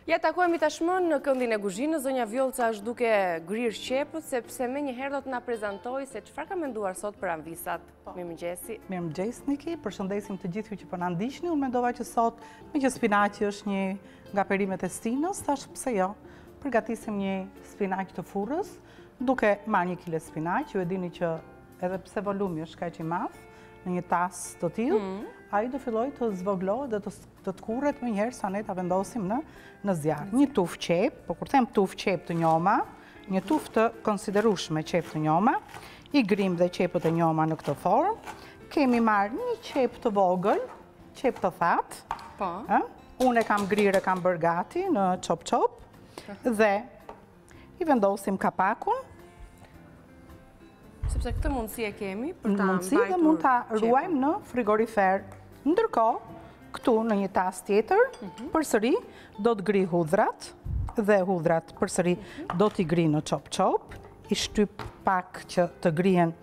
Ja takohemi tashmë në këndin e kuzhinës, zonja Vjollca është duke grirë qepët, sepse menjëherë do të na prezantojë se çfarë ka menduar sot për amvisat. Po. Mirëmëngjesi. Mirëmëngjes, Niki, përshëndesim të gjithë ju që po na ndiqni. Unë mendova që sot, meqë spinaqi është një nga perimet e stinës, thashë pse jo, përgatisim një spinaq të furrës, duke marrë një kile spinaq, ju e dini që edhe pse volumi është kaq i madh, në një tas të tillë, mm. ai do fillojë të zvogëlohet dhe të të tkurret menjëherë sa ne ta vendosim në në zjarr. Një tufë qepë, po kur them tufë qepë të njoma, një tufë të konsiderueshme qepë të njoma, i grijmë dhe qepët e njoma në këtë formë. Kemi marrë një qepë të vogël, qepë të thatë. Po. Unë e kam grirë, e kam bërë gati në copë-copë dhe i vendosim kapakun. Sepse këtë mundësi e kemi për ta mbajtur dhe mund ta ruajmë në frigorifer. Ndërkohë, këtu në një tas tjetër, mhm. përsëri do të grij hudhrat dhe hudhrat përsëri mhm. do t'i grij në copë-copë, i shtyp pak që të grihen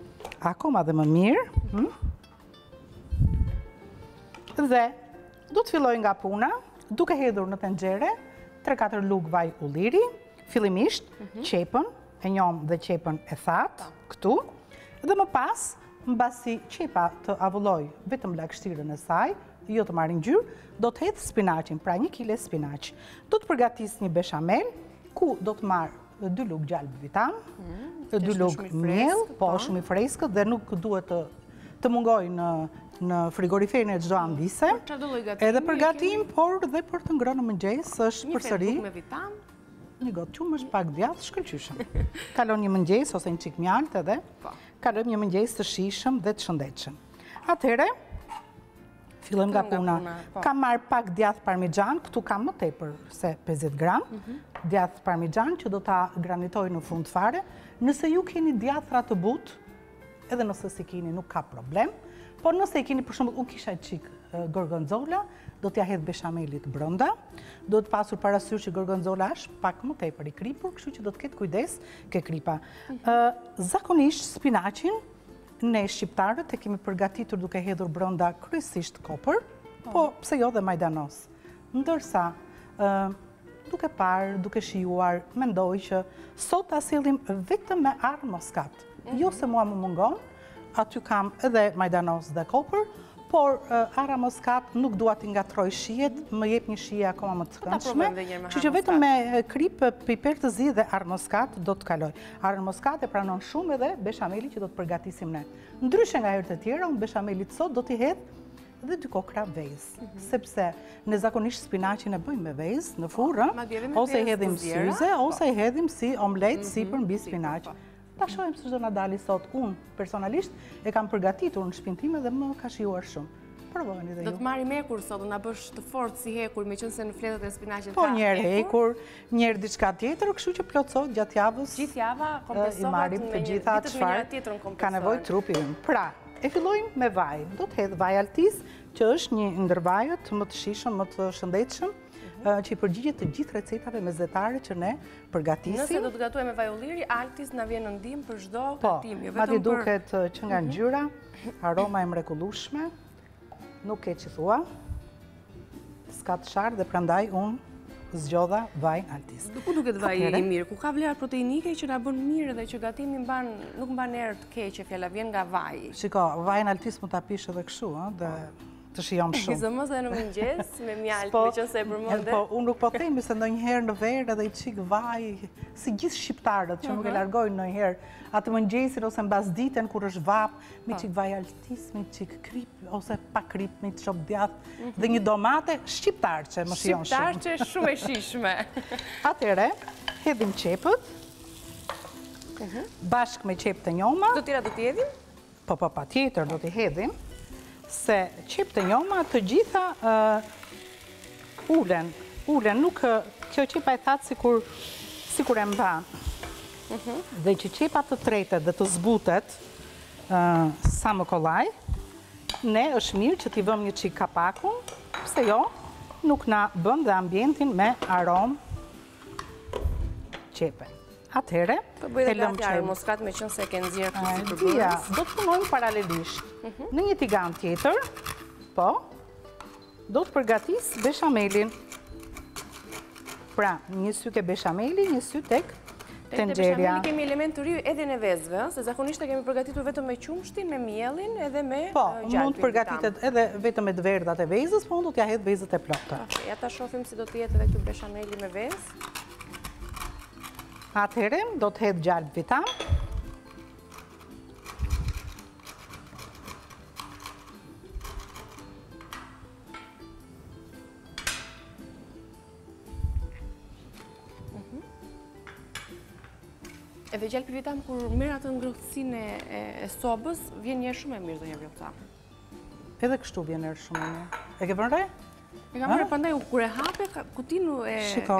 akoma dhe më mirë. Hm? Dhe do të filloj nga puna, duke hedhur në tenxhere 3-4 lugë vaj ulliri, fillimisht mhm. qepën e njomë dhe qepën e thatë këtu, dhe më pas, mbasi qepa të avullojë vetëm lagështirën e saj, jo të marrë ngjyrë, do të hedh spinaqin, pra një kile spinaq. Do të përgatis një beshamel, ku do të marr dy lugë gjalpë vitan, mm, dy lugë miell, po, po shumë i freskët dhe nuk duhet të të mungojë në në frigoriferin e çdo amvise. Edhe për gatim, por dhe për të ngrënë në mëngjes është përsëri. Një fetë bukë me vitan. Një gotë qumësht, pak djathë, shkëlqyshëm. Kalon një mëngjes ose një çikë mjaltë edhe. Po. Kalojmë një mëngjes të shijshëm dhe të shëndetshëm. Atëherë, Fillojmë nga puna. Po. Kam marrë pak djathë parmixhan, këtu kam më tepër se 50 gram, mhm. djathë parmixhan që do ta granitoj në fund fare. Nëse ju keni djathra të butë, edhe nëse s'i keni nuk ka problem, por nëse i keni për shembull, unë kisha çikë gorgonzola, do t'ja hedh beshamelit brenda, duhet pasur parasysh që gorgonzola është pak më tepër i kripur, kështu që do të ketë kujdes ke kripa. Mhm. Zakonisht spinaqin Ne shqiptarët e kemi përgatitur duke hedhur brenda kryesisht kopër, po, po pse jo dhe majdanoz. Ndërsa, duke parë, duke shijuar, mendoj që sot ta sjellim vetëm me arrë moskat. Mhm. Jo se mua më mungon, aty kam edhe majdanoz dhe kopër, por arra moskat nuk dua t'i ngatërroj shijet, më jep një shije akoma më të po këndshme. Kështu që vetëm me kripë, piper të zi dhe arrë moskat do të kaloj. Arrën moskat e pranon shumë edhe beshameli që do të përgatisim ne. Ndryshe nga herët e tjera, unë beshamelit sot do t'i hedh dhe dy kokrra vezë, mhm. sepse ne zakonisht spinaqin e bëjmë me vezë në furrë, ose e hedhim syze, ose e hedhim si omlet, mhm, sipër mbi spinaq. Po. Ta shohim se ç'do na dali sot. Unë, personalisht, e kam përgatitur në shpinë time dhe më ka shijuar shumë. Provojeni dhe ju. Do të marrim hekur sot, do na bësh të fortë si hekur, meqenëse në fletët e spinaqit po, ka hekur. Po, njëherë hekur, njëherë diçka tjetër, kështu që plotësohet gjatë javës. Gjithë java kompensohet i marrim të gjitha çfarë ka nevojë trupi ynë. Pra, e fillojmë me vaj. Do të hedh vaj altis, që është një ndër vajet më të shijshëm, më të shëndetshëm, që i përgjigjet të gjithë recetave mesdhetare që ne përgatisim. Nëse do të gatuajmë me vaj ulliri, Altis na vjen në ndihmë për çdo po, gatim, jo vetëm për... Po, duket që nga mhm. ngjyra, aroma e mrekullueshme, nuk ke ç'i thua, s'ka të sharë dhe prandaj unë zgjodha vajin Altis. Ku duket vaji i mirë, ku ka vlera proteinike që na bën mirë dhe që gatimi mban, nuk mban erë të keqe, fjala vjen nga vaji. Shiko, vajin Altis mund ta pish edhe kështu, dhe të shijon shumë. Sidomos edhe në mëngjes, me mjaltë, po, meqenëse e përmende. Po, unë nuk po themi se ndonjëherë në verë edhe një çikë vaj, si gjithë shqiptarët që nuk e mhm. largojnë ndonjëherë, atë mëngjesin ose mbasditen kur është vapë, me po. çikë vaj altis, me çikë kripë, ose pa kripë, me copë djathë, mhm. dhe një domate shqiptarçe më shijon shumë. Shqiptarçe shumë e shijshme. Atëherë, hedhim qepët, mhm. bashkë me qepët e njoma. Të tjera do t'i hedhim? Po, po, patjetër do t'i hedhim, se qepët e njoma të gjitha ulen, ulen, nuk, kjo qepa e thatë sikur, sikur e mban. Mhm. Dhe që qepa të tretet dhe të zbutet sa më kollaj, ne është mirë që t'i vëmë një çikë kapakun, pse jo, nuk na bën dhe ambientin me aromë qepe. Atëherë, po bëj dhe gati arrën moskat meqenëse e ke nxjerrë këtë si përbërës. Do të punojmë paralelisht. Mhm. Në një tigan tjetër, po, do të përgatis beshamelin. Pra, një sy ke beshameli, një sy tek tenxherja. Te beshameli kemi element të ri edhe në vezëve, se zakonisht e kemi përgatitur vetëm me qumështin, me miellin edhe me po, gjalpin. Po, mund të përgatitet edhe vetëm me të verdhat e vezës, po unë do t'ia hedh vezët e plota. Ja ta shohim si do të jetë edhe ky beshameli me vezë. Atëherë, do të hedh gjalpë vitam. Mhm. Edhe gjalpi vitam kur merr atë ngrohtësinë e sobës, vjen një erë shumë e mirë zonja Vjollca. Edhe kështu vjen erë shumë e mirë. E ke vënë re? E kam vënë prandaj kur e hape kutinë e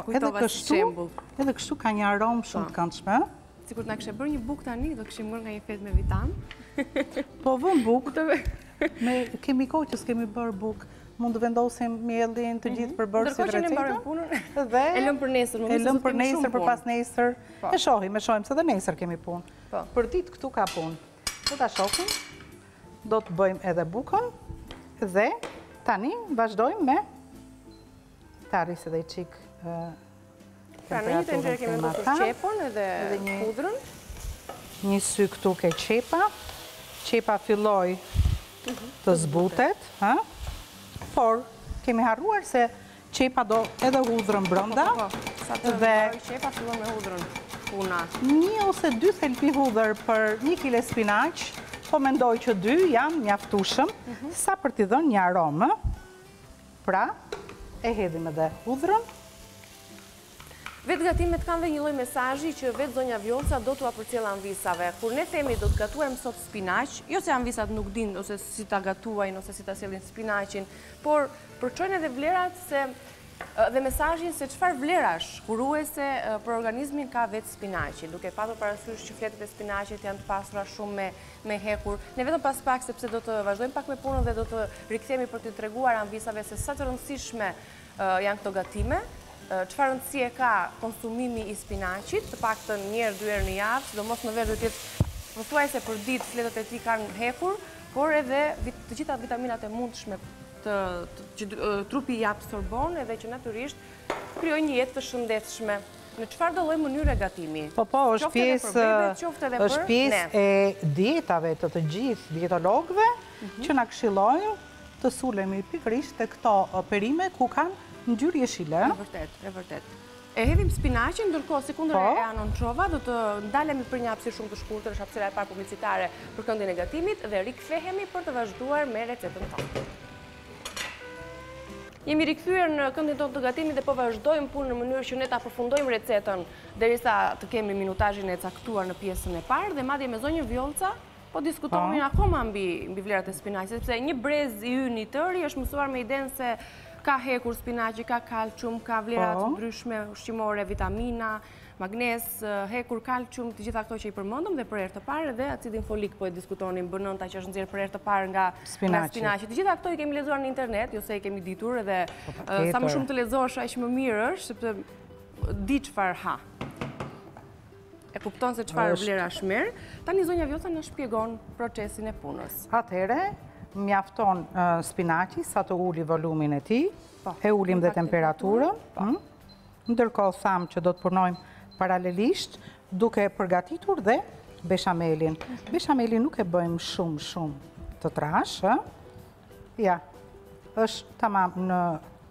kujtova si shembull. Edhe kështu ka një aromë shumë të po. këndshme. Sikur të na kishe bërë një bukë tani, do kishim ngrënë nga një fetë me vitam. Po vëmë bukë. Me kemi kohë që s'kemi bërë bukë. Mund të vendosim miellin të gjithë mhm. përbërësit recetën. Ndërkohë që ne mbarojmë punën. Dhe e lëmë për nesër, më e lëmë për nesër, për pas nesër. Po. E shohim, e shohim se dhe nesër kemi punë. Po. Për ditë këtu ka punë. Do ta shohim. Do të bëjmë edhe bukën dhe tani vazhdojmë me ta rris edhe një çik Pra në një tenxhere kemi vendosur qepën edhe hudhrën. Një sy këtu ke qepa. Qepa filloi mhm. të zbutet, ha? Por kemi harruar se qepa do edhe hudhrën brenda. Po, po, po. Sa të dhe qepa fillon me hudhrën puna. Një ose dy thelpi hudhër për një kile spinaq, po mendoj që dy janë mjaftueshëm, mhm. sa për t'i dhënë një aromë. Pra, e hedhim edhe hudhrën. Vetë gatimet kanë dhe një lloj mesazhi që vetë zonja Vjollca do t'ua përcjellë amvisave. Kur ne themi do të gatuajmë sot spinaq, jo se amvisat nuk dinë ose si ta gatuajnë ose si ta sjellin spinaqin, por përçojnë edhe vlerat se dhe mesazhin se çfarë vlerash kuruese për organizmin ka vetë spinaqi, duke patur parasysh që fletët e spinaqit janë të pasura shumë me me hekur. Ne vetëm pas pak sepse do të vazhdojmë pak me punën dhe do të rikthehemi për t'i treguar amvisave se sa të rëndësishme janë këto gatime, çfarë rëndësie ka konsumimi i spinaqit, të paktën një herë, dy herë në javë, sidomos në verë duhet të jetë pothuajse për ditë fletët e tij kanë hekur, por edhe të gjitha vitaminat e mundshme të, që trupi i absorbon edhe që natyrisht krijojnë një jetë të shëndetshme. Në çfarëdo lloj mënyre gatimi. Po po, është pjesë është pjesë e dietave të të gjithë dietologëve mhm. që na këshillojnë të sulemi pikërisht te këto perime ku kanë ngjyrë jeshile. E vërtetë, e vërtetë. E hedhim spinaqin, ndërkohë sikundër po. e anoncova, do të ndalemi për një hapësirë shumë të shkurtër, është hapësira e parë publicitare për këndin e gatimit dhe rikthehemi për të vazhduar me recetën tonë. Jemi rikthyer në këndin tonë të gatimit dhe po vazhdojmë punën në mënyrë që ne ta përfundojmë recetën derisa të kemi minutazhin e caktuar në pjesën e parë dhe madje me zonjën Vjollca po diskutonim po. akoma mbi mbi vlerat e spinaqit, sepse një brez i ynë i tëri është mësuar me idenë se ka hekur spinaqi, ka kalcium, ka vlera të po. ndryshme ushqimore, vitamina, magnez, hekur, kalcium, të gjitha këto që i përmendëm dhe për herë të parë dhe acidin folik po e diskutonim B9 që është nxjerrë për herë të parë nga spinaqi. Të gjitha këto i kemi lexuar në internet, jo se i kemi ditur edhe po, sa më shumë të lexosh aq më mirë është, sepse di çfarë ha. E kupton se çfarë vlerash merr. Tani zonja Vjollca na shpjegon procesin e punës. Atëherë, mjafton spinaqi sa të uli volumin e tij, po, e ulim dhe temperaturën. Po. Hm? Ndërkohë thamë që do të punojmë paralelisht duke përgatitur dhe beshamelin. Beshamelin nuk e bëjmë shumë shumë të trashë, ë? Ja, është tamam në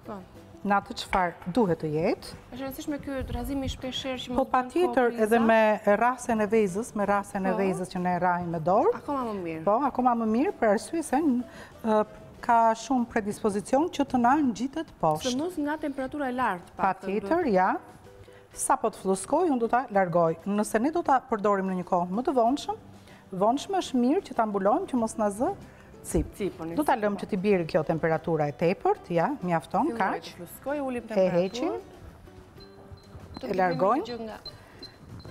po. në atë çfarë duhet të jetë. Është e rëndësishme ky trazimi shpeshherë që Po patjetër edhe me rrahësen e vezës, me rrahësen e po. vezës që ne rrahim me dorë. Akoma më mirë. Po, akoma më mirë për arsye se ka shumë predispozicion që të na ngjitet poshtë. Sidomos nga temperatura e lartë. Patjetër, ja. Sapo të fluskojë, unë do ta largoj. Nëse ne do ta përdorim në një kohë më të vonshëm, vonshme është mirë që ta mbulojmë që mos na zë cipë. Do ta lëmë që t'i bjerë kjo temperatura e tepërt, ja, mjafton, kaq. Filloi të fluskojë, ulim temperaturën. E heqim, e largojmë.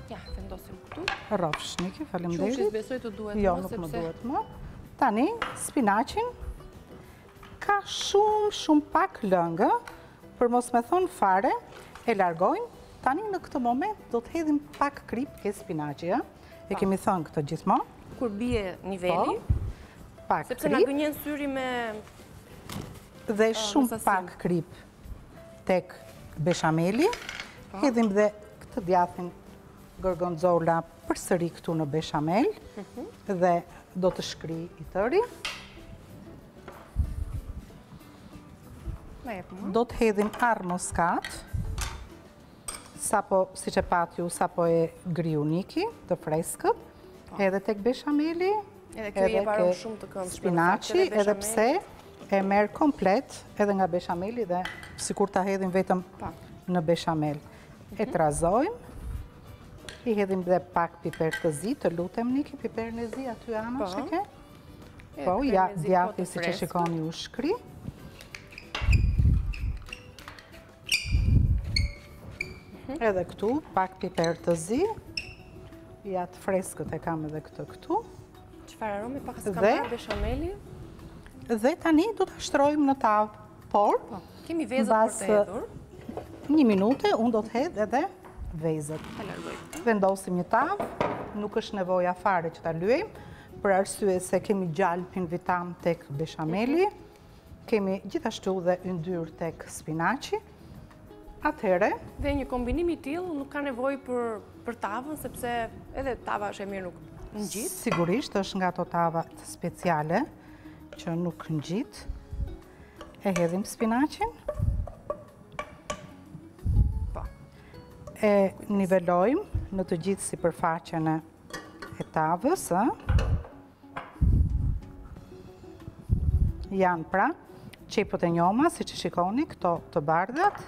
Ja, vendosim këtu. Rrofsh, Niki, faleminderit. Qumështi s'besoj të duhet jo, më, nuk më duhet më. Tani, spinaqin, ka shumë, shumë pak lëng, për mos me thënë fare, e largojmë. Tani në këtë moment do të hedhim pak kripë ke spinaqi, ë? E kemi thënë këtë gjithmonë. Kur bie niveli, po, pak kripë. Sepse na gënjen syri me... Dhe shumë pak kripë tek beshameli. Po. Hedhim dhe këtë djathin gorgonzola përsëri këtu në beshamel mhm. dhe do të shkrijë i tëri. Do të hedhim arrë muskatë, sapo, siç e patë ju, sapo e griu Niki, të freskët, po. edhe tek beshameli, edhe ke spinaqi, edhe pse e merr komplet edhe nga beshameli dhe sikur ta hedhim vetëm po. në beshamel. E mhm. trazojmë, i hedhim dhe pak piper të zi, të lutem Niki, piperin e zi aty anash e ke? Po, ja, djathi siç e shikoni u shkri. Mhm. Edhe këtu, pak piper të zi. Ja, të freskët e kam edhe këtë këtu. Çfarë arome, pak sa ka marrë beshameli? Dhe tani do ta shtrojmë në tavë, por... Po, kemi vezët për të hedhur. Një minute, unë do të hedh edhe vezët. Vendosim një tavë, nuk është nevoja fare që ta lyejmë, për arsye se kemi gjalpin vitam tek beshameli, kemi gjithashtu dhe yndyrë tek spinaqi, atëherë... Dhe një kombinim i tillë nuk ka nevojë për, për tavën, sepse edhe tava është e mirë nuk ngjit. Sigurisht është nga ato tavat speciale që nuk ngjit. E hedhim spinaqin. Po. E nivelojmë në të gjithë sipërfaqen e e tavës, ë? Janë pra, qepët e njoma, siç e shikoni, këto të bardhat.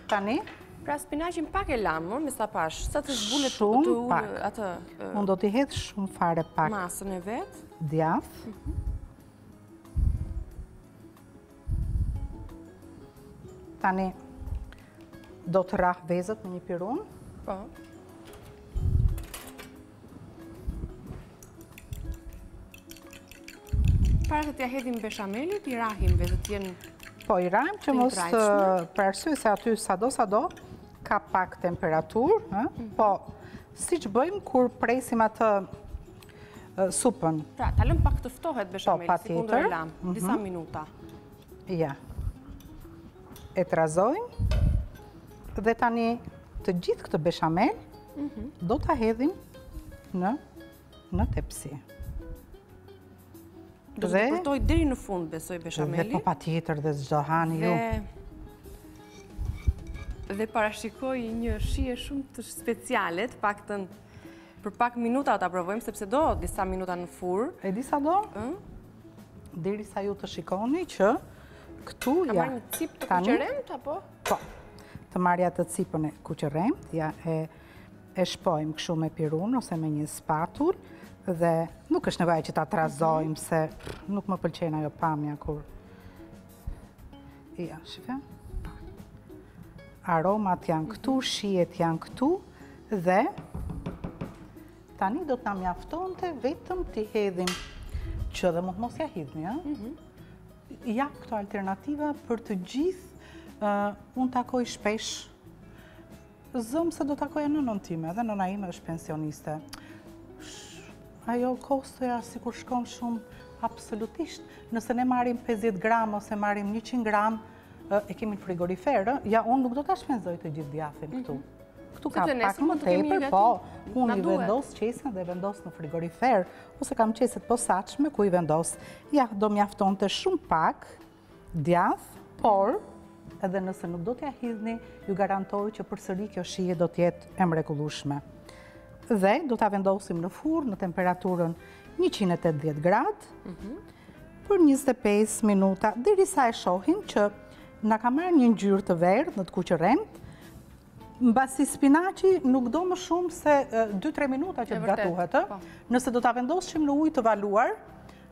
Tani? Pra spinaqin pak e lamë, me sa pashë, sa të zbulet të ulë atë... Unë do t'i hedh shumë fare pak. Masën e vet. Djath. Mhm. Tani, do të rrah vezët me një pirun. Po. Para se t'ia hedhim beshamelit, i rahim vezët jenë Po, i rahim që mos të për arsye se aty sado sado ka pak temperaturë, mhm. po, siç bëjmë kur presim atë supën. Pra, ta lëmë pak të ftohet beshameli, po, sikundër e lamë, mhm. disa minuta. Ja. E trazojmë. Dhe tani të gjithë këtë beshamel mhm. do ta hedhim në në tepsi. Do të depërtojë deri në fund, besoj, beshameli. Dhe po patjetër dhe s'do hani ju. Dhe parashikoj një shije shumë të speciale, të paktën Për pak minuta ta provojmë, sepse do disa minuta në furrë. E di sa do? Derisa ju të shikoni që këtu ja... Ka marrë një cipë të kuqërremtë, apo? Po, të marrë atë cipën e kuqërremtë, ja e, e shpojmë kështu me pirun ose me një spatul, dhe nuk është nevoja që ta trazojmë, mhm. se nuk më pëlqen ajo pamja kur... Ja, shife? Aromat janë këtu, mhm. shijet janë këtu, dhe tani do të na mjaftonte vetëm t'i hedhim që dhe mund të mos ja hidhni, ë? Mhm. Jap këto alternativa për të gjithë, unë takoj shpesh, zëmë se do takoja nënën time, dhe nëna ime është pensioniste. Ajo kostoja sikur shkon shumë absolutisht. Nëse ne marrim 50 gram ose marrim 100 gram, e kemi në frigorifer, ja unë nuk do ta shpenzoj të gjithë djathin këtu. Mhm. Këtu ka pak më tepër, po, unë i vendos qesen dhe vendos në frigorifer, ose kam qese të posaçme ku i vendos. Ja, do mjaftonte shumë pak djath, por edhe nëse nuk do t'ja hidhni, ju garantoj që përsëri kjo shije do t'jetë e mrekullueshme. Dhe do ta vendosim në furrë në temperaturën 180 gradë, mhm. për 25 minuta, derisa e shohim që na ka marrë një ngjyrë të verdhë në të kuqërremtë, mbasi spinaqi nuk do më shumë se 2-3 minuta që të gatuhet, po. Nëse do ta vendosshim në ujë të valuar,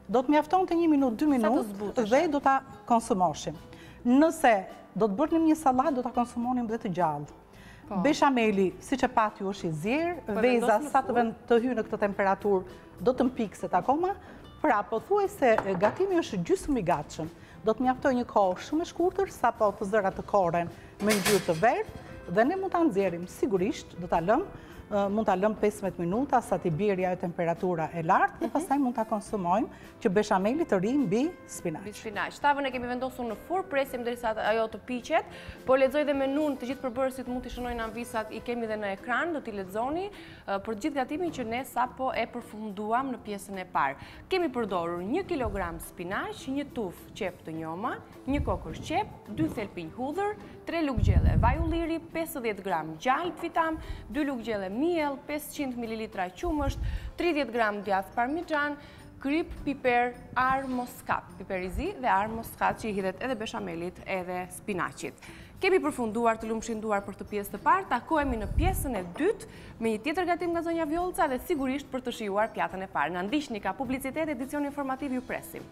do të mjaftonte 1 minutë, 2 minutë dhe do ta konsumoshim. Nëse do të bënim një sallatë, do ta konsumonim dhe të gjallë. Po. Beshameli, siç e patë ju është i zier, po, veza sa të vend të hyjë në këtë temperaturë, do të mpikset akoma, pra pothuajse gatimi është gjysmë i gatshëm. Do të mjaftojë një kohë shumë e shkurtër, sapo të zëra të korren me ngjyrë të verdhë, dhe ne mund ta nxjerrim, sigurisht, do ta lëmë Mund ta lëmë 15 minuta sa t'i bjerë ajo temperatura e lartë dhe mhm. pastaj mund ta konsumojmë që beshameli të rrijë mbi spinaq. Mbi spinaq. Tavën e kemi vendosur në furrë, presim derisa ajo të piqet. Po lexoj dhe menunë, të gjithë përbërësit mund t'i shënojnë amvisat, i kemi dhe në ekran, do t'i lexoni për të gjithë gatimin që ne sapo e përfunduam në pjesën e parë. Kemi përdorur 1 kg spinaq, një tufë qepë të njoma, një kokërr qepë, 2 thelpinj hudhër, 3 lugë gjelle vaj ulliri, 50 gram gjalpë vitam, 2 lugë gjelle miell, 500 ml qumësht, 30 gram djathë parmixhan, kripë, piper, arrë moskat, piper i zi dhe arrë moskat që i hidhet edhe beshamelit edhe spinaqit. Kemi përfunduar të lumshin duart për këtë pjesë të parë, takohemi në pjesën e dytë me një tjetër gatim nga zonja Vjollca dhe sigurisht për të shijuar pjatën e parë. Na ndiqni ka publicitet, edicion informativ ju presim.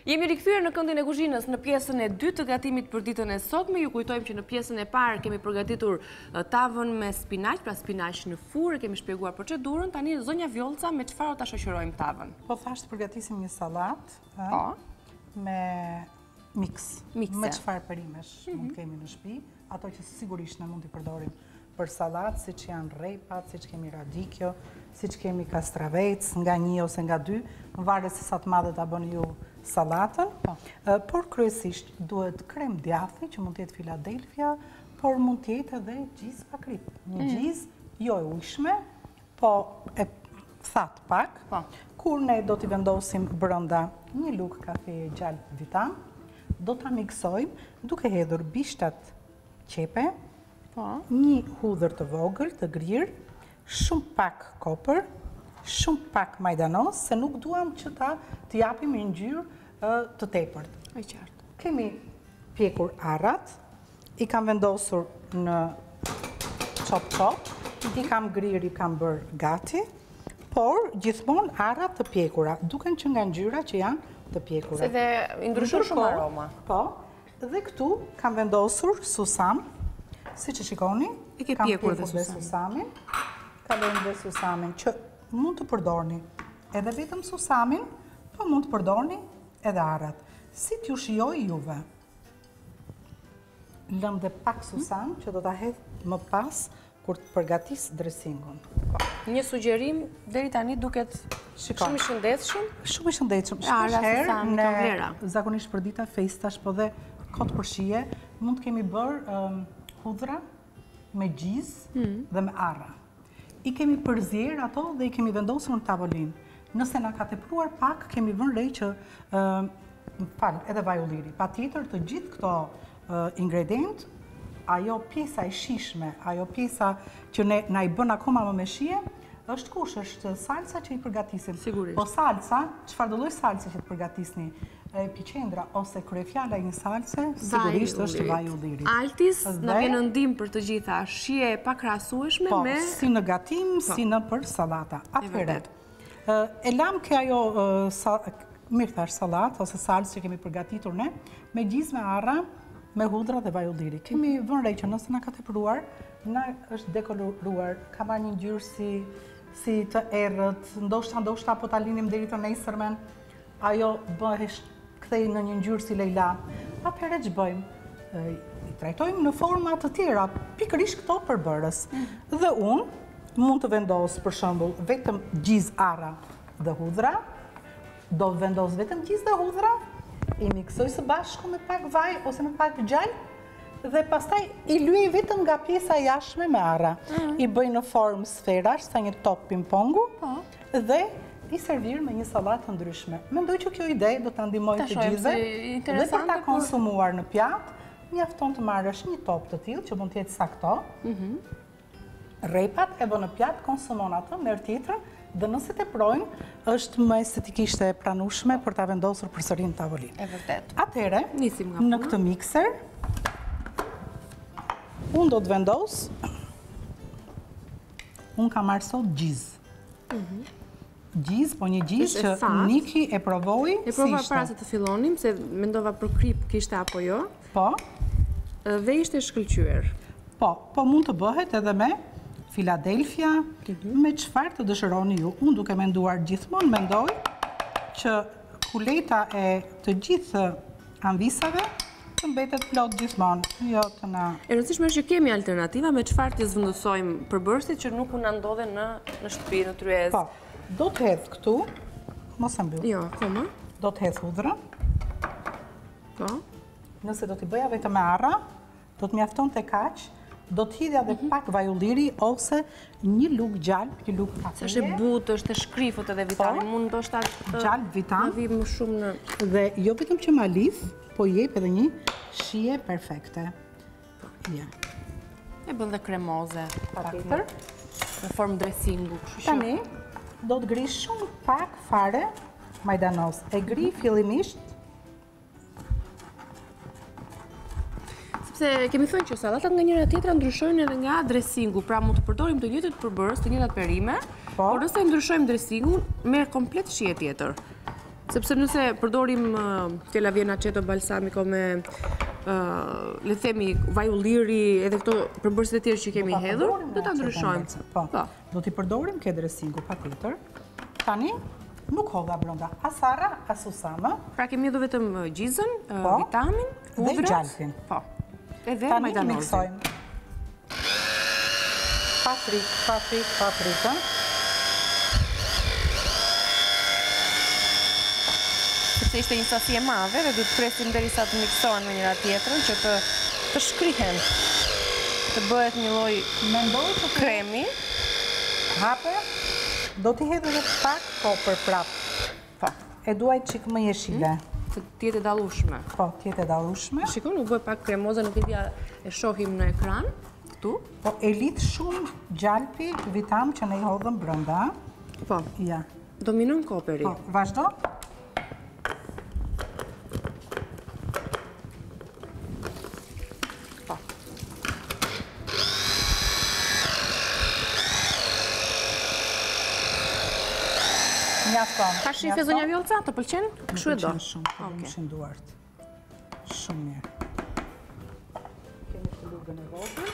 Jemi rikthyer në këndin e kuzhinës në pjesën e dytë të gatimit për ditën e sotme. Ju kujtojmë që në pjesën e parë kemi përgatitur tavën me spinaq, pra spinaq në furrë, kemi shpjeguar procedurën. Tani zonja Vjollca me çfarë do ta shoqërojmë tavën? Po thashë të përgatisim një sallatë, po. me miks. Me çfarë perimesh mund të mhm. kemi në shtëpi, ato që sigurisht ne mund t'i përdorim për sallatë, siç janë rrepat, siç kemi radikjo, siç kemi kastravec, nga një ose nga dy, varet se sa të madhe ta bëni ju sallatën, po. por kryesisht duhet krem djathi, që mund të jetë Philadelphia, por mund të jetë edhe gjizë pa kripë. Një mm. gjizë jo e ujshme, po e thatë pak, po. kur ne do t'i vendosim brenda një lugë kafeje gjalpë vitam, do ta miksojmë duke hedhur bishtat qepe, po. një hudhër të vogël të grirë, shumë pak kopër, shumë pak majdanoz, se nuk duam që ta të japim një ngjyrë të tepërt. E qartë. Kemi pjekur arrat, i kam vendosur në copë copë, i kam grirë, i kam bërë gati, por gjithmonë arrat të pjekura, duken që nga ngjyra që janë të pjekura. Se dhe i ndryshon shumë aroma. Po, Dhe këtu kam vendosur susam, siç e shikoni, e ke pjekur dhe susamin. Kalojmë dhe susamin që mund të përdorni edhe vetëm susamin, po mund të përdorni edhe arrat. Si t'ju shijojë juve? Lëmë dhe pak susam që do ta hedh më pas Kur të përgatis dresingun. Po. Një sugjerim deri tani duket shumë i shëndetshëm. Shumë i shëndetshëm. Shpesh herë ne zakonisht për dita festash, po dhe kot për shije, mund të kemi bërë hudhra me gjizë hmm. dhe me arra. I kemi përzier ato dhe i kemi vendosur në tavolinë. Nëse na ka tepruar pak, kemi vënë re që më fal, edhe vaj ulliri. Patjetër të gjithë këto ingredientë, ajo pjesa e shijshme, ajo pjesa që ne na i bën akoma më me shije, është kush, është salca që i përgatisim. Sigurisht. Po salca, çfarëdo lloj salce që të përgatisni, epiqendra ose kryefjala e një salce, sigurisht është vaj ulliri. Altis na vjen në ndihmë për të gjitha, shije e pakrahasueshme po, me si në gatim, po. si në për sallata. Atëherë, E lamë ke ajo, mirë thashë, sallatë ose salcë që kemi përgatitur ne, me gjizë me arra, me hudhra dhe vaj ulliri. Kemi vënë re që nëse na ka tepruar, na është dekoloruar, ka marrë një ngjyrë si, si të errët, ndoshta, ndoshta po ta linim deri të nesërmen, ajo bëhesh kthehej në një ngjyrë si lejla. Atëherë ç'bëjmë? I trajtojmë në forma të tjera, pikërisht këto përbërës. Mm. Dhe unë mund të vendos për shembull vetëm gjizë arra dhe hudhra, do vendos vetëm gjizë dhe hudhra, i miksoj së bashku me pak vaj ose me pak gjalpë dhe pastaj i lyej vetëm nga pjesa e jashtme me arra. Mm. I bëj në formë sferash, sa një top ping-pongu, po. Dhe i servir me një sallatë të ndryshme. Mendoj që kjo ide do ta ndihmojë të gjithëve dhe për ta konsumuar në pjatë, mjafton të marrësh një top të tillë që mund të jetë sa këto. Mhm. Rrepat e vë në pjatë, konsumon atë, merr tjetrën dhe nëse teprojnë, është më estetikisht e pranueshme për ta vendosur përsëri në tavolinë. E vërtetë. Atëherë, në këtë mikser unë do të vendos Unë kam marrë sot gjizë. Mhm. Gjizë, po një gjizë që Niki e provoi si ishte. E provova para se të fillonim, se mendova për kripë kishte apo jo. Po. Dhe ishte shkëlqyer. Po, po mund të bëhet edhe me Philadelphia, mhm. me çfarë të dëshironi ju. Unë duke menduar gjithmonë mendoj që kuleta e të gjithë amvisave. Të mbetet plot gjithmonë, jo të na... E rëndësishme është që kemi alternativa me çfarë të zëvendësojmë përbërësit që nuk na ndodhen në në shtëpi, në tryezë. Po, do të hedh këtu, mos e mbyll. Jo, akoma. Do të hedh hudhrën. Po. Nëse do t'i bëja vetëm me arra, do të mjaftonte kaq, do të hidhja dhe mhm. pak vaj ulliri ose një lugë gjalpë, një lugë kafe. Se është e butë, është e shkrifët edhe vitami, po, mund ndoshta të gjalpë vitam. Na vijë më shumë në Dhe jo vetëm që ma lidh, po i jep edhe një shije perfekte. Ja. E bën dhe kremoze. Patjetër. Në formë dresingu, kështu që. Tani do të grij shumë pak fare majdanoz. E grij fillimisht Sepse kemi thënë që sallatat nga njëra tjetra ndryshojnë edhe nga dresingu, pra mund të përdorim të njëjtët përbërës, të njëjtat perime, po. por nëse ndryshojmë dresingun, merr komplet shije tjetër. Sepse nëse përdorim fjala vjen aceto balsamico me le të themi vaj ulliri edhe këto përbërësit e tjerë që kemi hedhur, do ta ndryshojmë. Po. po. Do t'i përdorim ke dresingu patjetër. Tani nuk hodha brenda as arra, as susam. Pra kemi hedhur vetëm gjizën, po, vitamin, hudhrat. Dhe gjalpin. Po. Edhe Tani miksojmë. Pa frikë, pa frikë, pa frikë. Sepse ishte një sasi e madhe dhe duhet të presim derisa të miksohen me njëra tjetrën që të të shkrihen. Të bëhet një lloj Mendoj që kremi. Hape, do t'i hedh edhe pak kopër prapë. Po. E dua një çikë më jeshile. Hmm? Të jetë e dallueshme. Po, të jetë e dallueshme. Shikon, u bë pak kremoze, nuk e di a e shohim në ekran këtu. Po, e lidh shumë gjalpi vitam që ne i hodhëm brenda. Po. Ja. Dominon koperi. Po, vazhdo. Po. Mjafton. Ta shife zonja Vjollca, të pëlqen? Kështu e do. Më pëlqen shumë, të lumshin duart. Shumë mirë. Kemi këtë lugën e vogël,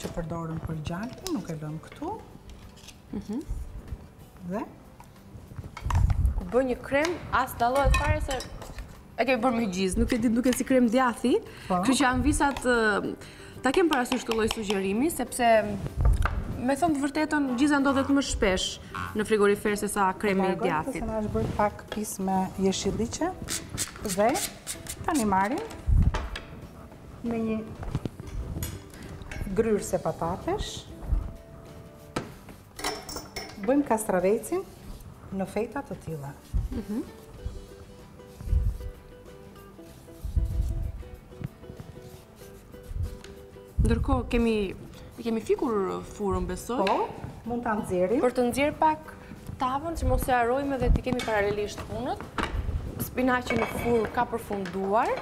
që përdorëm për gjalpin, nuk e lëmë këtu. Mhm. Dhe? U bë një krem, as dallohet fare se e kemi bërë me gjizë, nuk e di duket si krem djathi. Po. Kështu që amvisat ta kenë parasysh këtë lloj sugjerimi, sepse me thënë të vërtetën, gjiza ndodhet më shpesh në frigorifer se sa kremi i djathit. Se na është bërë pak pis me jeshilliqe dhe tani marrim me një gryrëse patatesh. Bëjmë kastravecin në feta të tilla. Mhm. Ndërkohë kemi e kemi fikur furrën besoj. Po, mund ta nxjerrim. Për të nxjerrë pak tavën që mos e harrojmë edhe t'i kemi paralelisht punët. Spinaqi në furrë ka përfunduar.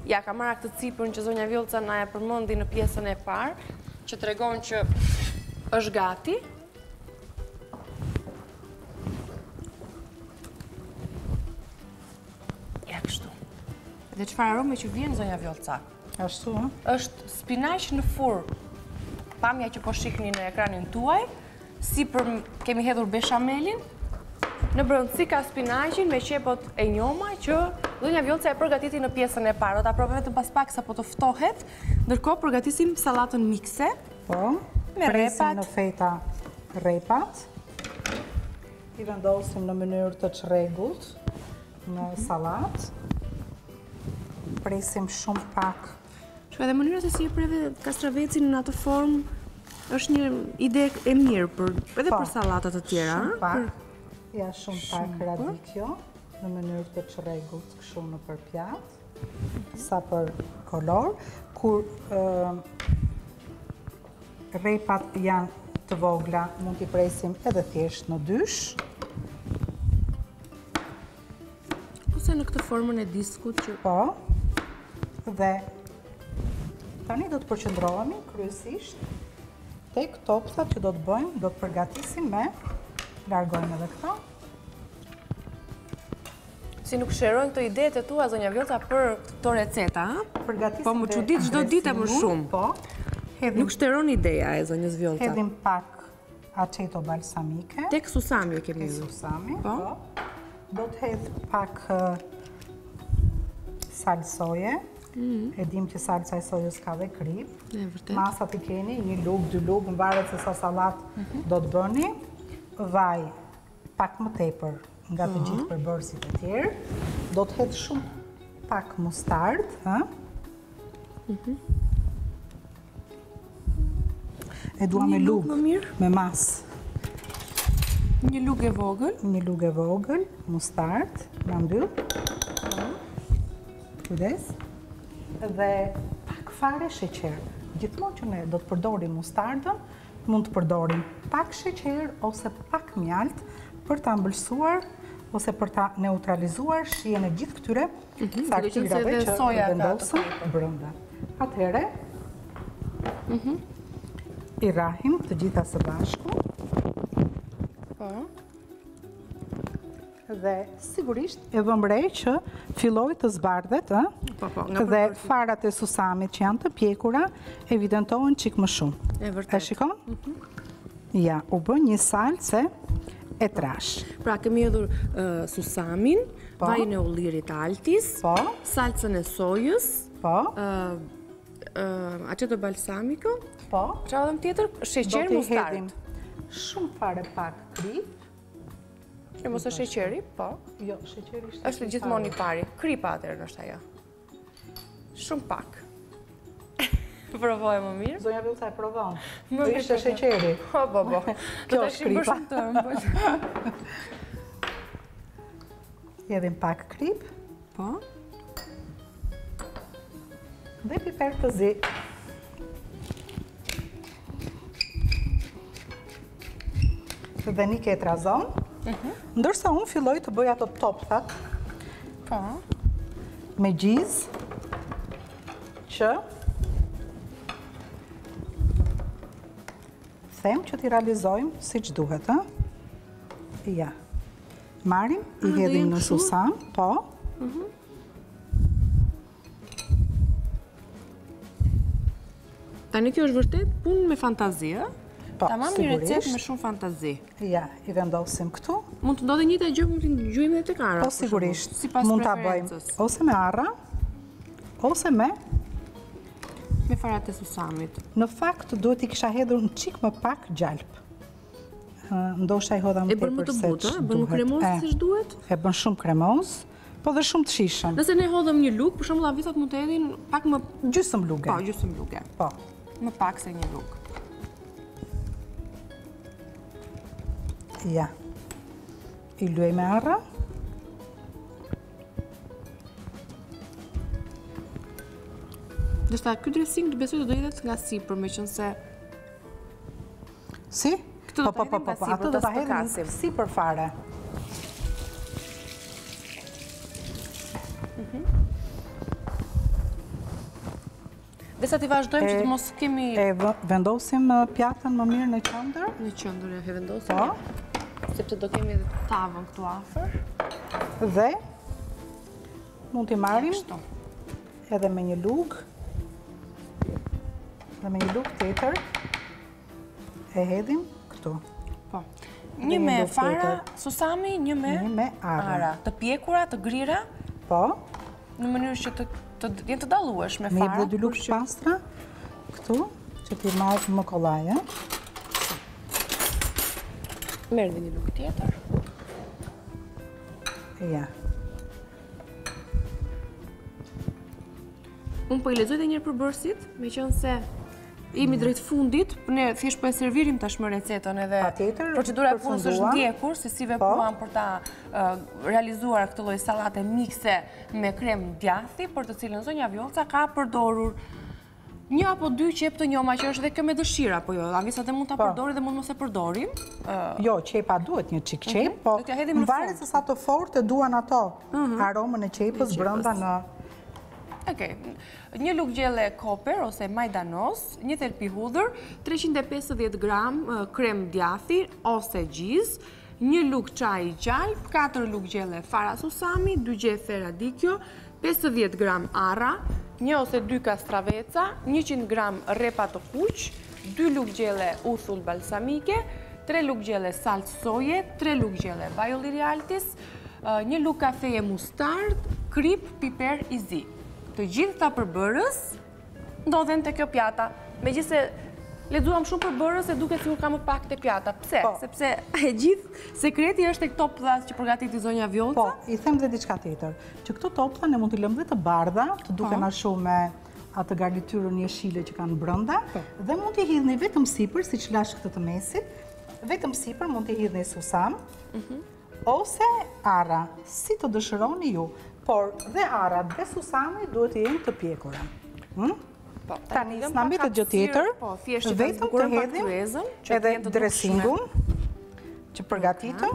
Ja, ka marrë këtë cipën që zonja Vjollca na e përmendi në pjesën e parë, që tregon që është gati. Ja, kështu. Dhe çfarë arome që vjen zonja Vjollca? Ashtu, ë? Është spinaq në furrë. Pamja që po shihni në ekranin tuaj, Sipër kemi hedhur beshamelin, në brendësi ka spinaqin me qepët e njoma që zonja Vjollca e përgatiti në pjesën e parë. Do ta provojmë vetëm pas pak sapo të ftohet. Ndërkohë përgatisim sallatën mikse. Po. Me rrepat. Presim në feta rrepat. I vendosim në mënyrë të çrregullt në mhm. sallatë. Presim shumë pak Shiko edhe mënyra se si e preve kastravecin në atë formë është një ide e mirë për edhe po, për sallata të tjera, Shumë pak. Ja shumë pak radikjo në mënyrë të çrregullt kështu nëpër pjatë. Sa për kolor, kur rrepat janë të vogla, mund t'i presim edhe thjesht në dysh. Ose në këtë formën e diskut që... Po, dhe tani do të përqendrohemi kryesisht tek topthat që do të bëjmë, do të përgatisim me, largojmë edhe këto. Si nuk shterojnë këto idetë e tua, zonja Vjollca, për këto receta, a? Përgatisim Po më çudit çdo ditë më shumë. Po. Nuk shteron ideja e zonjës Vjollca. Hedhim pak Aceto balsamike. Tek susami e kemi. Tek susami, po. po. Do të hedh pak salsë soje. Mm. E dim që salca e sojës ka dhe kripë. E vërtetë. Masat i keni, një lugë, dy lugë, varet se sa sallatë mhm. do të bëni. Vaj pak më tepër nga të gjithë përbërësit e tjerë. Do të hedh shumë pak mustardë, ha? Mhm. E dua me lugë, me masë. Një lugë e vogël. Një lugë e vogël, mustardë, ma mbyll. Kujdes. Dhe pak fare sheqer. Gjithmonë që ne do të përdorim mustardën, mund të përdorim pak sheqer ose pak mjaltë për ta ëmbëlsuar ose për ta neutralizuar shijen e gjithë këtyre mhm, thartirave që vendosëm brenda. Atëherë, mhm. i rrahim të gjitha së bashku. Po. Dhe sigurisht e vëmë re që filloi të zbardhet, ë? Po, po, nga dhe farat e susamit që janë të pjekura evidentohen çik më shumë. E vërtetë. E shikon? Mhm. Ja, u bë një salcë e trashë. Pra kemi hedhur susamin, po. vajin e ullirit Altis, po. salcën e sojës, po. aceto balsamico, po. Çfarë hodhëm tjetër? Sheqer mustardë. Shumë fare pak kripë. E mos e sheqeri, po. Jo, sheqeri është... është gjithmonë i pari. Kripa atëherë është ajo. Shumë pak. Provoje më mirë. Zonja Vjollca e provon. Më mirë ishte sheqeri. Po, po, po. Kjo është kripa. Hedhim pak kripë. Po. Dhe piper të zi. Dhe Nike e trazon. Mhm. Ndërsa unë filloj të bëj ato topthat. Po. Me gjizë që them që t'i realizojmë siç duhet, ë? Ja. Marrim, i hedhim në susam, po. Mhm. Tani kjo është vërtet punë me fantazi, ë? Po, Tamam një recetë me shumë fantazi. Ja, i vendosim këtu. Mund të ndodhë e njëjta gjë, mund t'i gjuajmë edhe tek arra. Po sigurisht. Mund ta bëjmë ose me arra, ose me me farat e susamit. Në fakt duhet t'i kisha hedhur një çik më pak gjalpë. Ndoshta i hodha më tepër se ç'duhet. E bën më të butë, e bën më kremoz se ç'duhet? E bën shumë kremoz. Po dhe shumë të shijshëm. Nëse ne hodhëm një lugë, për shembull amvisat mund të hedhin pak më gjysmë luge. Po, gjysmë luge. Po. Më pak se një lugë. Ja. I lyej me arra. Ndërsa ky dressing besoj do hidhet nga sipër, meqenëse Si? Këtë do po, po, po, po, atë do ta hedhim sipër fare. Mhm. Dhe sa t'i vazhdojmë që të mos kemi... E vendosim pjatën më mirë në qendër? Në qendër e vendosim. Po. Sepse do kemi edhe tavën këtu afër. Dhe mund t'i marrim edhe me një lugë. Dhe me një lugë tjetër e hedhim këtu. Po. Një me fara susami, një me, një me arra. Të pjekura, të grira. Po. Në mënyrë që të, të jenë të dallueshme farat. Me dhe dy lugë të pastra këtu, që t'i marr më kollaj, e? Merr dhe një lugë tjetër. Ja. Unë po i lexoj dhe njëherë përbërësit, meqenëse jemi drejt fundit, ne thjesht po e servirim tashmë recetën edhe procedura e punës është ndjekur, se si po. vepruam për ta realizuar këtë lloj sallate mikse me krem djathi, për të cilën zonja Vjollca ka përdorur një apo dy qepë të njoma që është dhe kjo me dëshirë, apo jo, amvisat dhe mund ta po. përdorin dhe mund mos e përdorim. Jo, qepa duhet një çik qepë, mhm. po varet se sa të fortë e duan ato mhm. aromën e qepës brenda në Okej. Një lugë gjelle koper ose majdanoz, një thelpi hudhër, 350 gram krem djathi ose gjizë, një lugë çaji gjalpë, 4 lugë gjelle fara susami, 2 gjethe radikjo, 50 gram arra, një ose 2 kastraveca, 100 gram rrepa të kuq, 2 lugë gjelle uthull balsamike, 3 lugë gjelle salcë soje, 3 lugë gjelle vaj ulliri altis, një lugë kafeje mustardë, kripë, piper i zi. Të gjithë këta përbërës ndodhen te kjo pjata. Megjithëse lexuam shumë përbërës e duket sikur ka më pak te pjata. Pse? Po. Sepse e gjithë sekreti është tek topthat që përgatiti zonja Vjollca. Po, i them dhe diçka tjetër, që këto toptha ne mund t'i lëmë dhe të bardha, të duken po. ashtu me atë garnityrën jeshile që kanë brenda, po. dhe mund t'i hidhni vetëm sipër, siç lashë këtë të mesit, vetëm sipër mund t'i hidhni susam, mhm. Ose arra, si të dëshironi ju, por dhe arrat dhe susami duhet të jenë të pjekura. Hm? Po, tani s'na mbetet gjë tjetër, po, vetëm të hedhim edhe dresingun që përgatitëm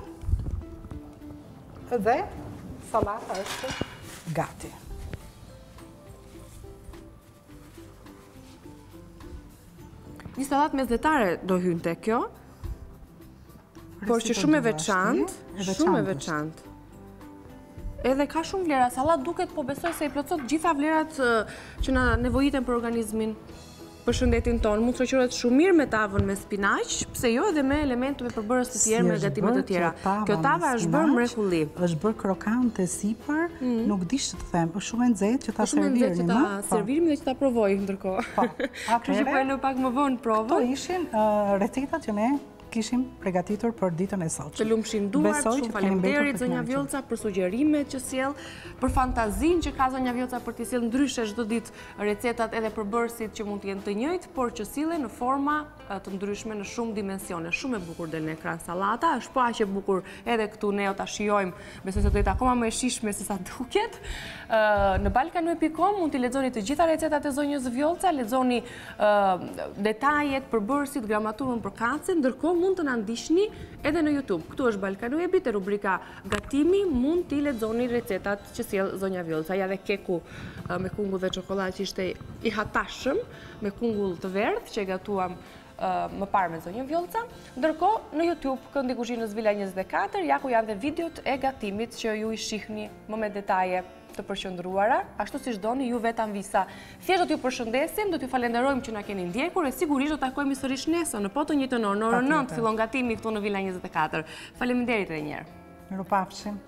dhe sallata është gati. Një sallatë mesdhetare do hynte kjo, por që shumë e veçantë, shumë e veçantë. Edhe ka shumë vlera, sallata duket po besoj se i plotëson të gjitha vlerat që na nevojiten për organizmin, për shëndetin tonë. Mund të shoqërohet shumë mirë me tavën me spinaq, pse jo edhe me elementë me përbërës të tjerë, me gatime të tjera. Kjo tava është bërë mrekulli. Është bërë krokante sipër, mm. nuk di ç'të them, është shumë e nxehtë që ta servirim. Shumë e nxehtë që ta po. servirim dhe që ta provoj ndërkohë. Po. Kështu që po e lë pak më vonë provën. Këto ishin recetat që ne kishim pregatitur për ditën e sotme. Të lumshin duart, shumë faleminderit zonja Vjollca për sugjerimet që sjell, për fantazinë që ka zonja Vjollca për t'i sjellë ndryshe çdo ditë recetat edhe përbërësit që mund të jenë të njëjtë, por që sillen në forma të ndryshme në shumë dimensione. Shumë e bukur del në ekran sallata, është po aq e bukur edhe këtu ne do ta shijojmë, besoj se do jetë akoma më e shijshme se sa duket. Në balkanweb.com mund t'i lexoni të gjitha recetat e zonjës Vjollca, lexoni detajet, përbërësit, gramaturën përkatëse, ndërkohë mund të na ndiqni edhe në YouTube. Këtu është Balkanwebi, te rubrika Gatimi, mund t'i lexoni recetat që sjell zonja Vjollca. Ja dhe keku me kungull dhe çokollatë që ishte i hatashëm, me kungull të verdhë që e gatuam më parë me zonjën Vjollca. Ndërkohë, në YouTube, këndi i kuzhinës Vila 24, ja ku janë dhe videot e gatimit që ju i shihni më me detaje të përqendruara, ashtu siç doni ju vetë Anvisa. Thjesht do t'ju përshëndesim, do t'ju falenderojmë që na keni ndjekur e sigurisht do takohemi sërish nesër në po të njëjtën orë, në orën 9 fillon gatimi këtu në Vila 24. Faleminderit edhe një herë. Mirupafshim.